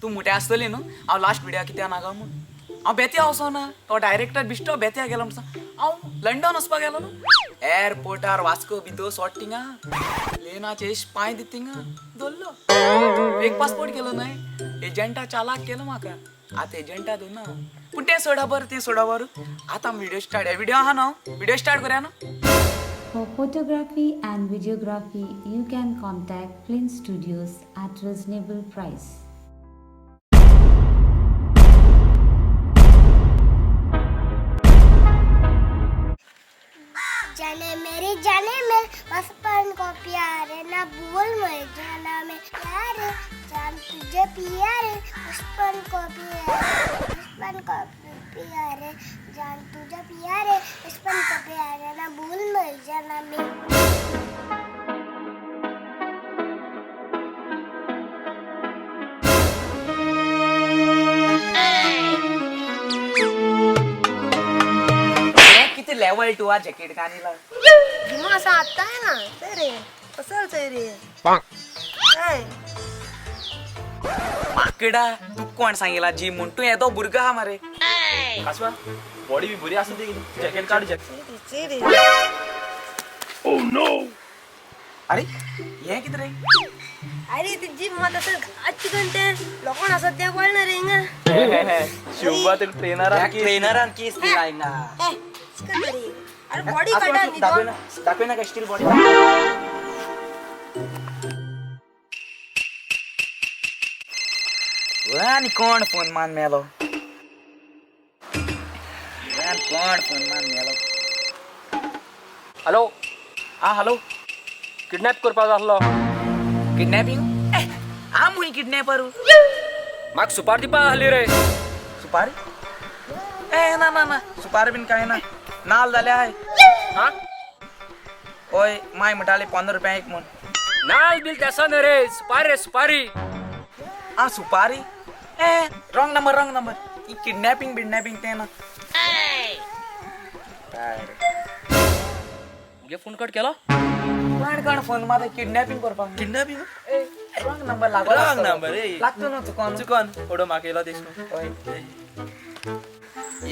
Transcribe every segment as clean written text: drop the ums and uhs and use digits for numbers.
तूं मोटे आसतली न्हू. हांव लास्ट व्हिडिओ कित्याक नागा म्हूण हांव बेत्या वचोना. तो डायरेक्टर बिश्टो बेत्या गेलो म्हण सांग. हांव लंडन वचपाक गेलो न्हू. एअरपोर्टार वास्को भितर सोड थिंगा प्लेनाचे पांय दित थिंगा दवरलो. एक पासपोर्ट केलो न्हय एजंटा चालाक केलो म्हाका. आतां एजंटा दोना पूण तें सोडा बरें, तें सोडा बरें. आतां व्हिडिओ स्टार्ट, व्हिडिओ आहा न्हू, व्हिडिओ स्टार्ट करया न्हू. For photography and videography, you can contact Flint Studios at reasonable price. जाने मेरी जाने मेरे बचपन को प्यार ना भूल मर जाना मैं प्यार जान तुझे प्यार बचपन को प्यार बचपन को प्यार जान तुझे प्यार बचपन को प्यार ना भूल मर जाना मैं. किती लेवल टू आ जॅकेट कानीला. जिमा असं आता आहे ना ते रे कसं ते रे काय. माकडा तू कोण सांगिला जी म्हण तूं येदो भुरगो आहा मरे. कासवा बॉडी बी बरी आसा ती जॅकेट काड जॅकेट. रे अरे हे कितें रे? अरे ते जिम मात असं आजची ते लोकांना असं ते बोलणार रे हिंगा. शिवबा ते ट्रेनर ट्रेनरान केस दिला हिंगा. ए, चिकन रे. अरे बॉडी काढा नी दाखव ना, दाखव ना स्टील बॉडी. आनी कोण फोन मान मेलो? आनी कोण फोन मान मेलो? हॅलो. आ हॅलो. किडनॅप करपाक आसलो. किडनॅपिंग? आम किडनॅपर. म्हाका सुपार दिवपा आहली रे. सुपारी? ए ना ना ना, सुपारी बीन काय ना, नाल जाल्या हाय. हा. ओय माय म्हणटाले 15 रुपया एक म्हण. नाल बील तसो न्ही रे, सुपारी रे सुपारी. आ सुपारी? ए रॉंग नंबर, रॉंग नंबर. ही किडनॅपिंग बिडनॅपिंग ते ना. काय रे? मुगे फोन कट केलो. कोण कोण फोन मारता किडनॅपिंग करपाक? किडनॅपिंग. ए रॉंग नंबर लागलो. Wrong number, ए. लागतो न्हू चुकोन. चुकोन ओडो म्हाका येयलो दिसलो.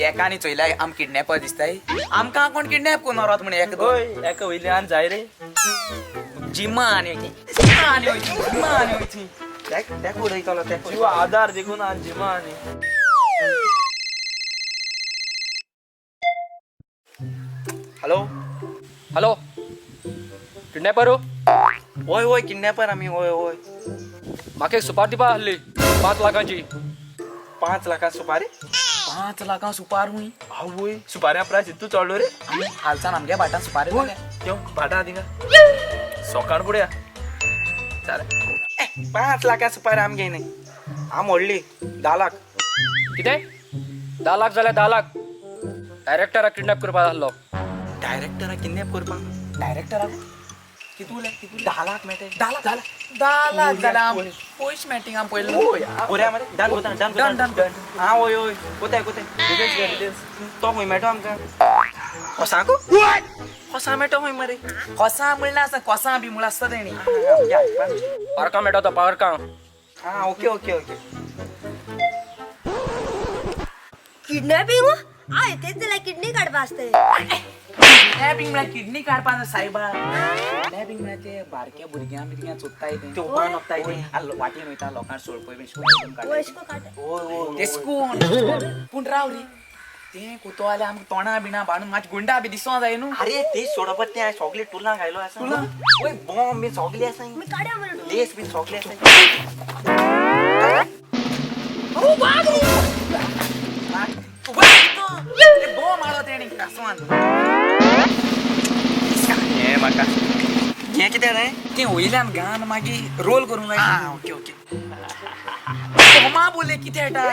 एकानी चोयल्या आम किडनॅपर दिसताय. आमकां कोण किडनॅप करून व्हरत म्हण एक दोन. ओय एका वयल्यान जाय रे. जिमा आनी वयची, जिमा आनी वयची, जिमा आनी वयची. तेक उडयतलो तेक. जीव आधार देखून आनी जिमा आनी. हॅलो. Hello kidnapper. ओय ओय किडनॅपर आमी. ओय ओय. म्हाका एक सुपार दिवपा आहली 5 लाखांची. 5 लाखां सुपारी? 5 लाखां सुपार हुंय? आवय सुपाऱ्या प्रायस इतू चडलो रे. आमी हालसान आमगे भाटान सुपारी जाल्या. त्यो भाटा थिंगा सोकाण फुड्या चालेल. 5 लाखां सुपारी आमगे न्ही, आम व्हडली 10 लाख. कितें 10 लाख जाल्यार 10 लाख. डायरेक्टराक किडनॅप करपाक आहलो. डायरेक्टराक किडनॅप करपाक? डायरेक्टराक कितू उलय कितू? 10 लाख मेळटे. 10 लाख 10 लाख 10 लाख जाल्यार आम पयशे मेळटी आम पयलो. बऱ्या मरे, डन कोता, डन. Done done done. हा ओय ओय कोताय कोताय डिटेल्स घे डिटेल्स. तो खंय मेळटो आमकां? कोसाकू कोसा मेळटो खंय मरे? कोसा म्हणल्यार आसता, कोसा बी म्हणल्यार आसता तेणी. पार्कां मेळटा तो पार्कां. हा okay okay okay. Kidnapping I तेच जाल्यार किडनी काडपा आसतले. किडनॅपिंग म्हळ्यार किडनी काडपा सायबा. किडनॅपिंग म्हळ्यार ते बारक्या भुरग्यां बिरग्यां चोत्ताय ते. ते उपान वखताय ते. वाटेन वयता लोकांक सोळपय बी काडटा. वयस्को काडटा. ओय ओय. ते स्कून पूण राव रे, ते कुतो जाल्यार आमकां तोंडा बिणा बांदून मातशें गुंडा बी दिसों जाय न्हू. अरे ते सोडप ते सगळे टुलां घायलो आसा. टुलां? ओय बॉम्ब बी सगळे आसा. मी काड्या मरे. लेस बी सगळे आसा. बॉम्ब हाडलो तेणी कासवान. हे म्हाका हें कितें रे? तें वयल्यान घान मागीर रोल करूंक जाय. आ ओके ओके. बोमा बोले कितें येता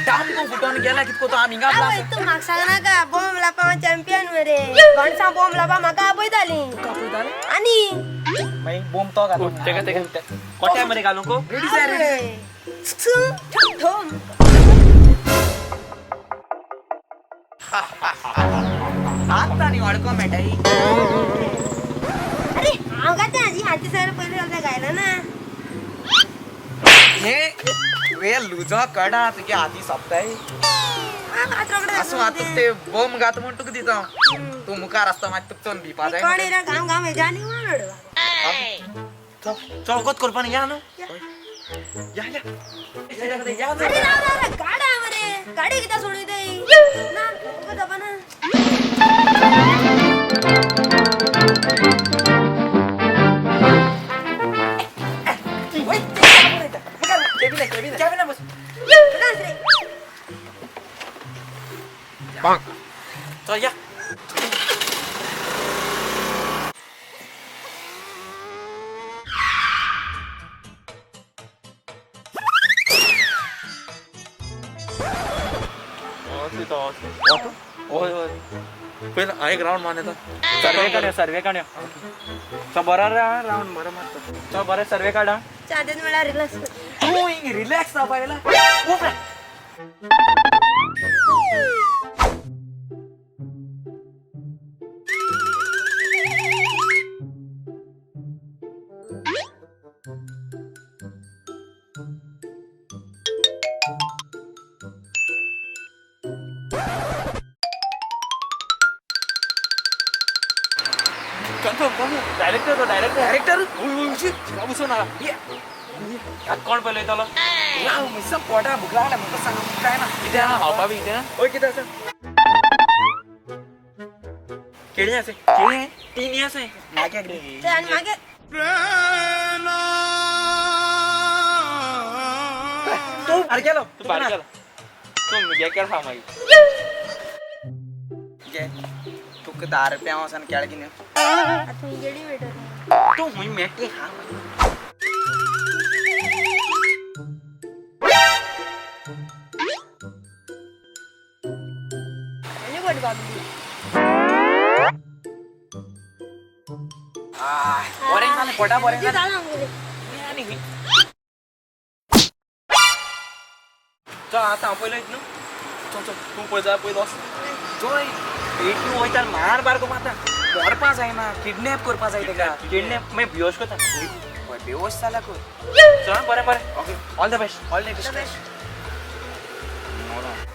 डामको फुटोन गेला कितको तो आमी हिंगा. आवय तूं म्हाका सांगनाका बॉम्ब लावपा हांव चॅम्पियन मरे. गणसां बॉम्ब लावपा म्हाका आपयताली. आपयताले आनी मागीर बोम तो घालूं. तेका तेका कोट्या मरे घालूंक. रेडी जाय रेडी. ठोम. आतां न्ही वाडको मेळटाय. अरे हांव गाता आजी हाती सर पयलीं गायला ना. हे तुवें लुजो कडा तुगे हाती सोंपताय. आसूं आतां ते बम घात म्हण तुका दिता. तूं मुखार आसता मागीर तुका चोन भिवपा जाय. गांव गांव हेज्या आनी वाड. चौकत करपा या न्हू. या या या. अरे राव राव गाडा मरे गाडी कित्याक सोडून ते ना तुका दबा ना. चल या. पयलीं एक रावंड मारून येता. सर्वे काडया सर्वे काडया. तो बरो रावंड बरो मारता. तो बरो सर्वे काडा. चार्जेस म्हळ्यार रिलॅक्स. तूं हिंग रिलॅक्स जावपा येयला. Confirm confirm. डायरेक्टर तो डायरेक्टर. डायरेक्टर बसून आहा. कोण पयलो येतलो? राव मिसम पोटा भूक लागल्या म्हाका सांग काय ना. कितें आहा खावपा बी कितें? ओय कितें आसा? केळी आसा. केळी तिनी आसा. मागे आनी मागीर तूं बारीक केलो. तूं बारीक केलो. तूं घे केळ खा मागीर. घे तुका 10 रुपया वचून केळ घेवन यो. आतां गेडी मेळटली. तूं खूंय मेळटी खा. आनी कोण बाबली. बरें जालें पोटा बरें जालें. जालां आमगेलें. चल आतां हांव पयलो येता न्हू. चल चल तूं पळय जाल्यार पयलो वच. चोय पेटी वयता मार बारको मारता. मरपा जायना किडनॅप करपा जाय तेका. किडनॅप मागीर बेहोश करता. बेहोश जाला कर. चल बरें बरें. Okay all the best. All the best.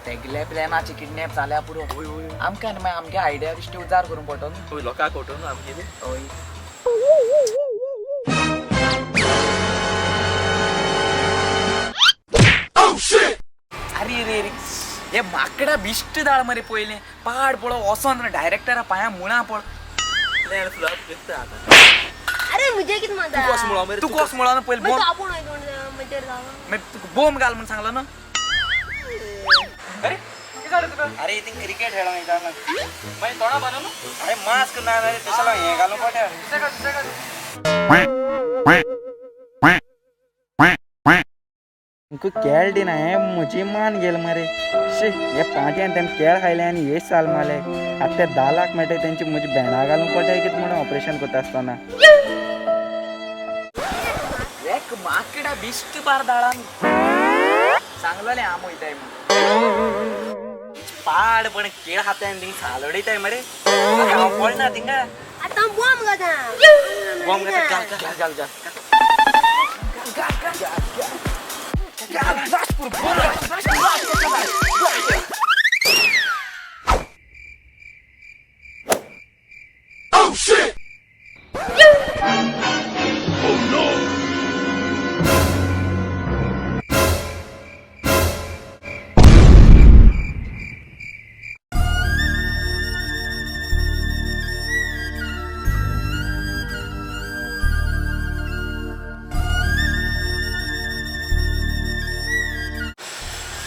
तेगले प्लॅनाची किडनॅप जाल्या पुरो. आमकां न्ही मागीर आमगे आयडिया बिश्टी उजार करूंक पडटलो न्हू. हय लोकांक कोटोवन आमगेली. हय. अरे रे रे हे माकडा बिश्ट दाळ मरे पयलें पाड पळो वचोन डायरेक्टरा पांया मुळां पळ. अरे मुझे कितें मारता? तूं कोस मुळां पयलीं मागीर बोम तूं आपूण वयता म्हजेर जावं. मागीर तुका बोम घाल म्हूण सांगलो न्हू. अरे कितें जालें तुका? अरे थिंग क्रिकेट खेळोंक वयता. मागीर तोंडा बांदून न्हू. अरे मास्क ना रे तशें लागून हें घालूंक पडटा. सुसेगाद सुसेगाद. तुमकां केळ दिना हें म्हजी मान गेल मरे. शी हे पाट्यान तेम केळ खायले आनी हे साल मारले. आतां ते 10 लाख मेळटा तेंची म्हजी भेंडा घालूंक पडटा कितें म्हणून ऑपरेशन करता आसतना. एक माकडा बिश्ट पार दाळान सांगलेलें आम वयताय म्हूण. पाड पण केळ खाताय आनी थिंग सालडयताय मरे. हांव पडना थिंगा. आतां बॉम्ब घाता. बॉम्ब घाता. घाल घाल घाल घाल.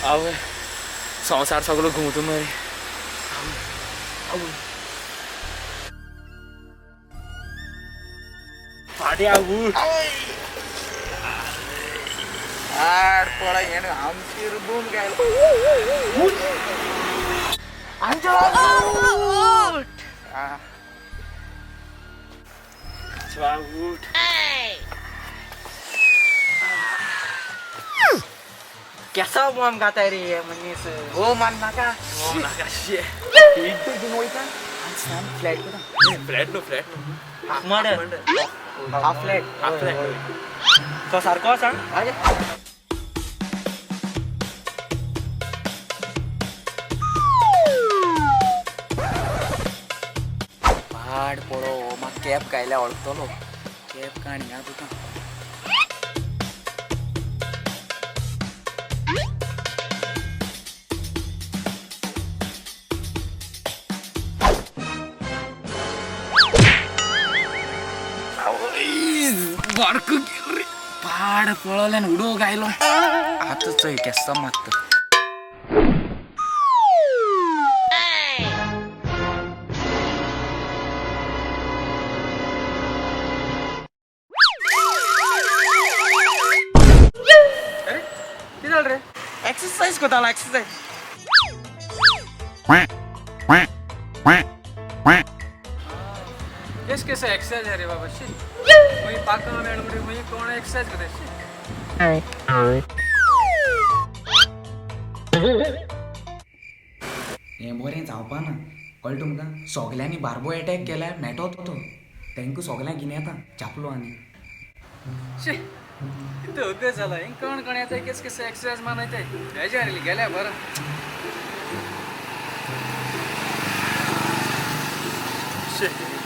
आवय संवसार सगळो घुंवता मरे. फाट्या उठ. आड पडा हेणें आमचेर बॉम्ब घायलो. उठ. कैसा बॉम्ब खाता है रे ये मनीस. हो मान नाका. बॉम्ब नाका शी. फ्लॅट करता. फ्लॅट न्हू फ्लॅट न्हू. Half murder. Half flat. Half flat. तो सारको आसा. पाड पडो म्हाका कॅब गायल्या वळखतलो. कॅब काण ह्या तुका. बारक पाड पळोवल्यान उडो गायलो. आतां चोय केस्तांव मारता. कितें जालें रे? एक्सरसाइज करतालो, एक्सरसाइज. केस केस एक्सरसाइज रे बाबा. शी, मुई पाका मेळ मुडी मुई कोण एक्सरसाइज करता शी. हें बरें जावपा ना, कळ्ळें तुमकां? सोगल्यांनी बारबो एटॅक केल्यार मेटो तो. तेंकां सोगल्यांक घेवन येता चापलो आनी. शी, कितें अभ्यास जाला हिंग. कोण कोण येता, केस केस एक्सरसाइज मानयताय. बेजार येयली गेल्या बरं.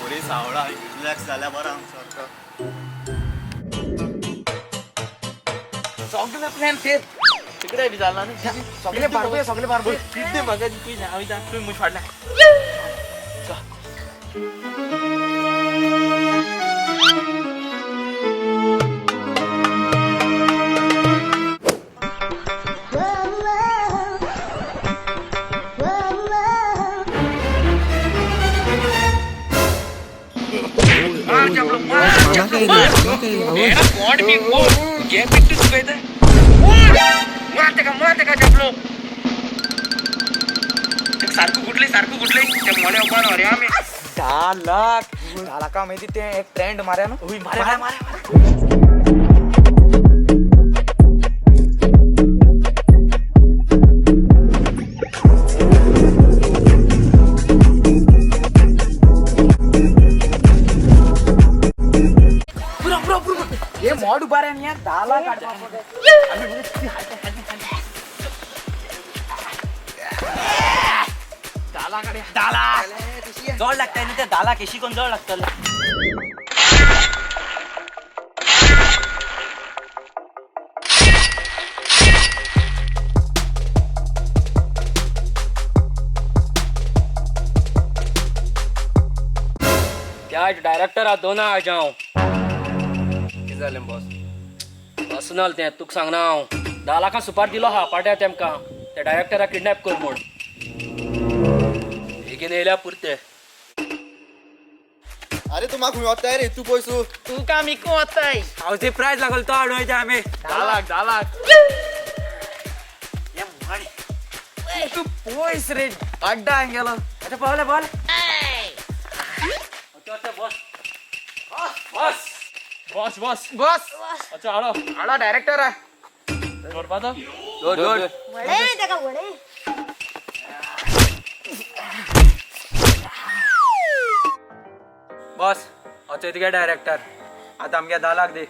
बरी सावळा, रिलॅक्स जाल्या बरं आमचो. सगळे प्लॅन फेल. तिकडे बी जाला न्ही. सगळे बारबो, सगळे बारबो. कितें म्हाका तुवें हांव वयता, तुवें म्हज्या फाटल्यान. 10 लाख, 10 लाखा माहिती ते एक ट्रेंड मार्या न्हू. मार्या मार्या. हे मोड उभा रे न्ही, 10 लाख काडपा. जड लागता न्ही ते 10 लाख, एशी कोण जड लागतले. त्या डायरेक्टरा दोना आज हांव. कितें जालें बॉस? पर्सनल तें तुका सांगना हांव. 10 लाखां सुपार दिलो हा पाट्या तेमकां, त्या डायरेक्टरा किडनॅप कर म्हूण. बेगीन येयल्या पुरते. अरे तू म्हाका खंय वताय रे तू पयसू? तुका मिकू वताय. हांव ते प्रायज लागल तो हाडून वयता आमी. 10 लाख, 10 लाख. तू पयस रे, अड्डा हांग गेलो. अच्छा, पावले पावले. Boss boss boss boss. अच्छा, हाडो. हाडो डायरेक्टर. दवरपा तो. दोर. वडे ताका वडे. बॉस, अचो तुगे डायरेक्टर. आतां आमगे 10 लाख दी.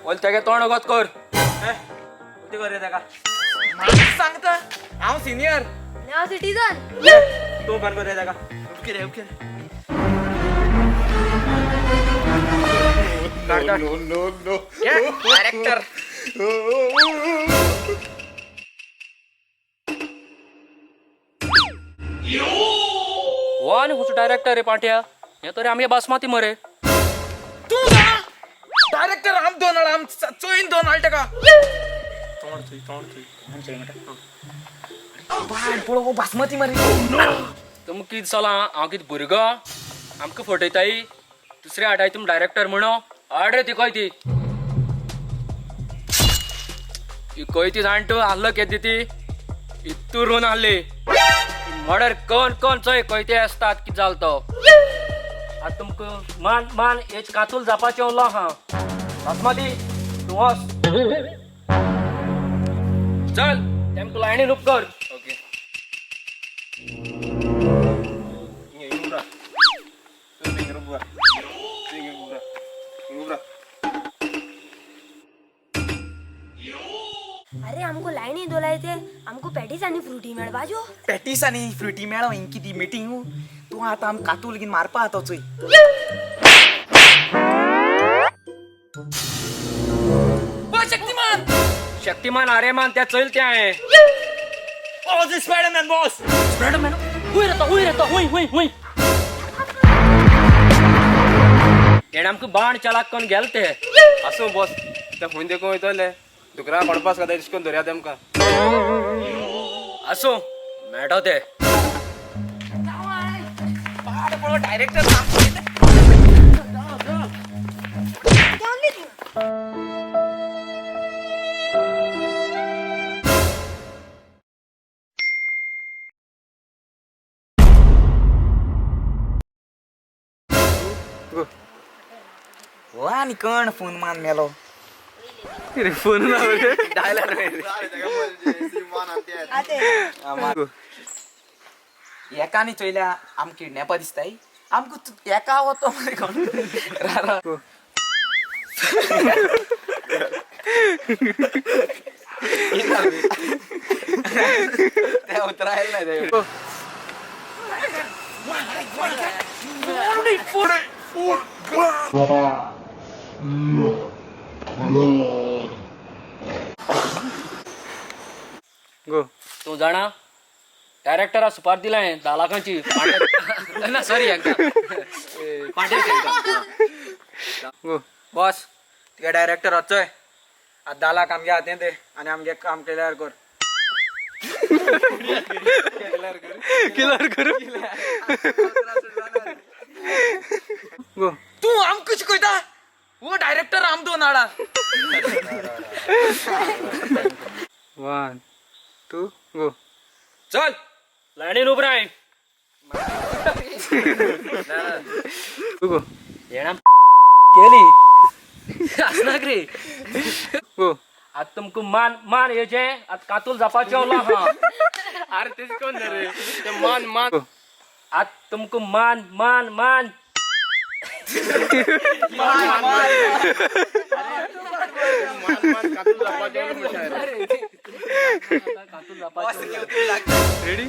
पयलीं तेगे तोंड वगत कर. कितें कर रे ताका? सांगता, हांव सिनियर. हांव सिटीजन. तूं बंद कर रे ताका. उपके रे, उपके. No no no. डायरेक्टर. हो आनी खंयचो डायरेक्टर रे पांट्या हें तरी आमगे बासमती मरे. तूं जाणा डायरेक्टर, आम दोन आम चोयन दोन हाड ताका. तोंड थंय, तोंड थंय. पाड पळोव, बासमती मरे. तुमकां कितें जालां? हांव कितें भुरगो? आमकां फटयताय? दुसरे हाडाय तुमी डायरेक्टर म्हणो. हाड रे ती खंय ती. ही खंय ती जाण तूं आहलो केदी ती इत्तूरून आहली. मर्डर कोण कोण चोय खंय ते आसतात. कितें जालो तो आतां तुमकां मान मान हेच कातूल जावपाचें उरलो आहा. बासमती, तूं वच, चल तेमकां लायनीन उब कर. ओके. हिंगा उबरा, तूं थिंगर उबरा, थिंगर उबरा, उबरा. अरे, आमको लायनी दोलाय ते आमको पॅटीस आनी फ्रुटी मेळपाच्यो. पॅटीस आनी फ्रुटी मेळो. हिंग कितें मिटींग? तूं आतां आम कातूल घेवन मारपा आतां चोय. शक्तिमान शक्तिमान आर्यमान त्या चल ते आहे. Spider-Man boss. स्पायडरमॅन हुंय रे तो, हुंय रे तो, हुंय हुंय हुंय. तेणे आमकां बाण चालाक करून गेले ते. आसूं बॉस, ते खूंय देखून वयतले दुकरा पडपास खाता तशें करून धरया तेमकां. आसूं, मेळटा ते. पाड पडो डायरेक्टर. हो आनी कण फोन मान मेलो. फोन एकानी चोयल्या आम किडनॅपा दिसताय आमकां. एका वतो मरे कोण रा रा. ते उतरायला नाही ते. गो. तूं जाणा डायरेक्टरा सुपार दिलाय 10 लाखांची. ना, सॉरी, हांकां पांट्याक. गो. बॉस, तुगे डायरेक्टर वचोय आतां 10 लाख आमगे हातीन दे आनी आमगे काम क्लियर कर. किलर करू. गो. तूं आमकां शिकयता? हो डायरेक्टर आम दोन हाडा. 1 2 गो. चल, लायनीन उब राय. गो. येणा केली आसनाक रे. गो. आतां तुमकां मान मान येचें आतां कातूल जावपाचें उरलां हा. अरे तेच कोण रे ते मान मान. आतां तुमकां मान मान मान. रेडी.